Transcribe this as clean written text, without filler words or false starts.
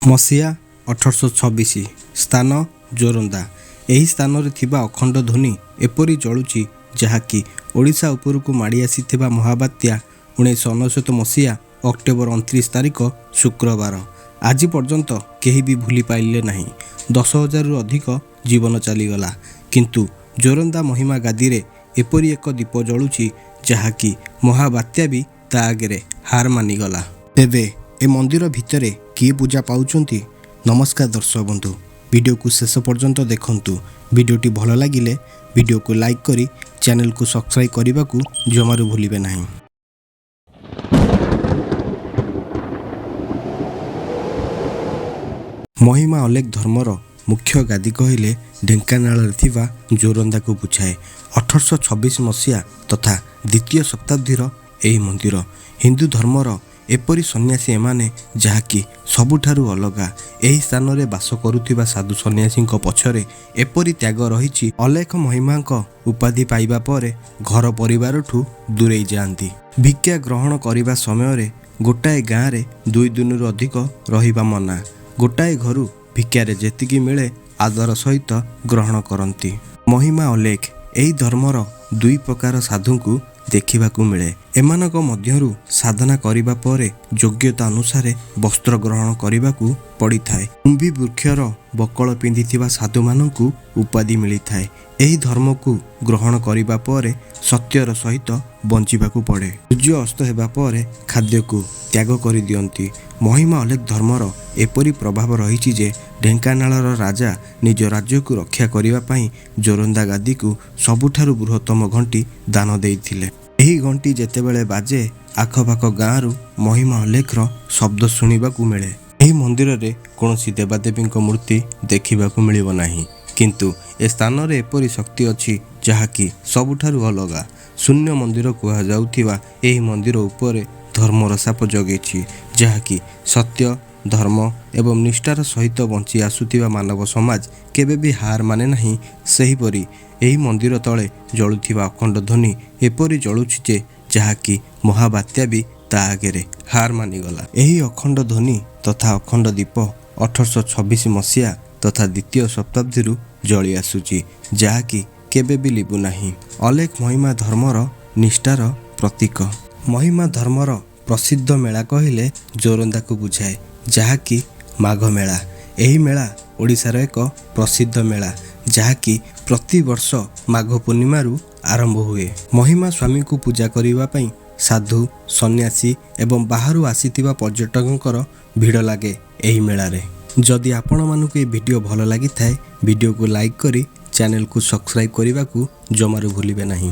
ମସିହା 1826, ସ୍ଥାନ ଜୋରନ୍ଦା। ଏହି ସ୍ଥାନରେ ଥିବା ଅଖଣ୍ଡ ଧ୍ୱନି ଏପରି ଜଳୁଛି, ଯାହାକି ଓଡ଼ିଶା ଉପରକୁ ମାଡ଼ି ଆସିଥିବା ମହାବାତ୍ୟା 1999 ମସିହା ଅକ୍ଟୋବର 29 ତାରିଖ ଶୁକ୍ରବାର ଆଜି ପର୍ଯ୍ୟନ୍ତ କେହି ବି ଭୁଲି ପାରିଲେ ନାହିଁ। 10,000ରୁ ଅଧିକ ଜୀବନ ଚାଲିଗଲା, କିନ୍ତୁ ଜୋରନ୍ଦା ମହିମା ଗାଦିରେ ଏପରି ଏକ ଦୀପ ଜଳୁଛି, ଯାହାକି ମହାବାତ୍ୟା ବି ତା ଆଗରେ ହାର ମାନିଗଲା। ତେବେ ଏ ମନ୍ଦିର ଭିତରେ କିଏ ପୂଜା ପାଉଛନ୍ତି? ନମସ୍କାର ଦର୍ଶକ ବନ୍ଧୁ, ଭିଡ଼ିଓକୁ ଶେଷ ପର୍ଯ୍ୟନ୍ତ ଦେଖନ୍ତୁ। ଭିଡ଼ିଓଟି ଭଲ ଲାଗିଲେ ଭିଡ଼ିଓକୁ ଲାଇକ୍ କରି ଚ୍ୟାନେଲକୁ ସବସ୍କ୍ରାଇବ୍ କରିବାକୁ ଜମାରୁ ଭୁଲିବେ ନାହିଁ। ମହିମା ଅଲେଖ ଧର୍ମର ମୁଖ୍ୟ ଗାଦି କହିଲେ ଢେଙ୍କାନାଳରେ ଥିବା ଜୋରନ୍ଦାକୁ ବୁଝାଏ। 1826 ମସିହା ତଥା ଦ୍ୱିତୀୟ ଶତାବ୍ଦୀର ଏହି ମନ୍ଦିର। ହିନ୍ଦୁ ଧର୍ମର ଏପରି ସନ୍ନ୍ୟାସୀ ଏମାନେ, ଯାହାକି ସବୁଠାରୁ ଅଲଗା। ଏହି ସ୍ଥାନରେ ବାସ କରୁଥିବା ସାଧୁ ସନ୍ନ୍ୟାସୀଙ୍କ ପଛରେ ଏପରି ତ୍ୟାଗ ରହିଛି। ଅଲେଖ ମହିମାଙ୍କ ଉପାଧି ପାଇବା ପରେ ଘର ପରିବାରଠୁ ଦୂରେଇ ଯାଆନ୍ତି। ଭିକ୍ଷା ଗ୍ରହଣ କରିବା ସମୟରେ ଗୋଟାଏ ଗାଁରେ 2 ଦିନରୁ ଅଧିକ ରହିବା ମନା। ଗୋଟାଏ ଘରୁ ଭିକ୍ଷାରେ ଯେତିକି ମିଳେ ଆଦର ସହିତ ଗ୍ରହଣ କରନ୍ତି। ମହିମା ଅଲେଖ ଏହି ଧର୍ମର ଦୁଇ ପ୍ରକାର ସାଧୁଙ୍କୁ ଦେଖିବାକୁ ମିଳେ। ଏମାନଙ୍କ ମଧ୍ୟରୁ ସାଧନା କରିବା ପରେ ଯୋଗ୍ୟତା ଅନୁସାରେ ବସ୍ତ୍ର ଗ୍ରହଣ କରିବାକୁ ପଡ଼ିଥାଏ। କୁମ୍ଭୀ ବୃକ୍ଷର ବକଳ ପିନ୍ଧିଥିବା ସାଧୁମାନଙ୍କୁ ଉପାଧି ମିଳିଥାଏ। ଏହି ଧର୍ମକୁ ଗ୍ରହଣ କରିବା ପରେ ସତ୍ୟର ସହିତ ବଞ୍ଚିବାକୁ ପଡ଼େ। ସୂର୍ଯ୍ୟ ଅସ୍ତ ହେବା ପରେ ଖାଦ୍ୟକୁ ତ୍ୟାଗ କରିଦିଅନ୍ତି। ମହିମା ଅଲେଖ ଧର୍ମର ଏପରି ପ୍ରଭାବ ରହିଛି ଯେ ଢେଙ୍କାନାଳର ରାଜା ନିଜ ରାଜ୍ୟକୁ ରକ୍ଷା କରିବା ପାଇଁ ଜୋରନ୍ଦା ଗାଦିକୁ ସବୁଠାରୁ ବୃହତ୍ତମ ଘଣ୍ଟି ଦାନ ଦେଇଥିଲେ। ଏହି ଘଣ୍ଟି ଯେତେବେଳେ ବାଜେ, ଆଖପାଖ ଗାଁରୁ ମହିମା ଅଲେଖର ଶବ୍ଦ ଶୁଣିବାକୁ ମିଳେ। ଏହି ମନ୍ଦିରରେ କୌଣସି ଦେବାଦେବୀଙ୍କ ମୂର୍ତ୍ତି ଦେଖିବାକୁ ମିଳିବ ନାହିଁ, କିନ୍ତୁ ଏ ସ୍ଥାନରେ ଏପରି ଶକ୍ତି ଅଛି, ଯାହାକି ସବୁଠାରୁ ଅଲଗା। ଶୂନ୍ୟ ମନ୍ଦିର କୁହାଯାଉଥିବା ଏହି ମନ୍ଦିର ଉପରେ ଧର୍ମର ସାପ ଜଗିଛି, ଯାହାକି ସତ୍ୟ, ଧର୍ମ ଏବଂ ନିଷ୍ଠାର ସହିତ ବଞ୍ଚି ଆସୁଥିବା ମାନବ ସମାଜ କେବେ ବି ହାର ମାନେ ନାହିଁ। ସେହିପରି ଏହି ମନ୍ଦିର ତଳେ ଜଳୁଥିବା ଅଖଣ୍ଡ ଧ୍ୱନି ଏପରି ଜଳୁଛି ଯେ ଯାହାକି ମହାବାତ୍ୟା ବି ତା ଆଗରେ ହାର ମାନିଗଲା। ଏହି ଅଖଣ୍ଡ ଧ୍ୱନି ତଥା ଅଖଣ୍ଡ ଦୀପ 1826 ମସିହା ତଥା ଦ୍ୱିତୀୟ ଶତାବ୍ଦୀରୁ ଜଳି ଆସୁଛି, ଯାହାକି କେବେ ବି ଲିଭୁ ନାହିଁ। ଅଲେଖ ମହିମା ଧର୍ମର ନିଷ୍ଠାର ପ୍ରତୀକ। ମହିମା ଧର୍ମର ପ୍ରସିଦ୍ଧ ମେଳା କହିଲେ ଜୋରନ୍ଦାକୁ ବୁଝାଏ, ଯାହାକି ମାଘ ମେଳା। ଏହି ମେଳା ଓଡ଼ିଶାର ଏକ ପ୍ରସିଦ୍ଧ ମେଳା, ଯାହାକି ପ୍ରତିବର୍ଷ ମାଘ ପୂର୍ଣ୍ଣିମାରୁ ଆରମ୍ଭ ହୁଏ। ମହିମା ସ୍ୱାମୀଙ୍କୁ ପୂଜା କରିବା ପାଇଁ ସାଧୁ ସନ୍ନ୍ୟାସୀ ଏବଂ ବାହାରୁ ଆସିଥିବା ପର୍ଯ୍ୟଟକଙ୍କର ଭିଡ଼ ଲାଗେ ଏହି ମେଳାରେ। ଯଦି ଆପଣମାନଙ୍କୁ ଏହି ଭିଡ଼ିଓ ଭଲ ଲାଗିଥାଏ, ଭିଡ଼ିଓକୁ ଲାଇକ୍ କରି ଚ୍ୟାନେଲକୁ ସବସ୍କ୍ରାଇବ୍ କରିବାକୁ ଜମାରୁ ଭୁଲିବେ ନାହିଁ।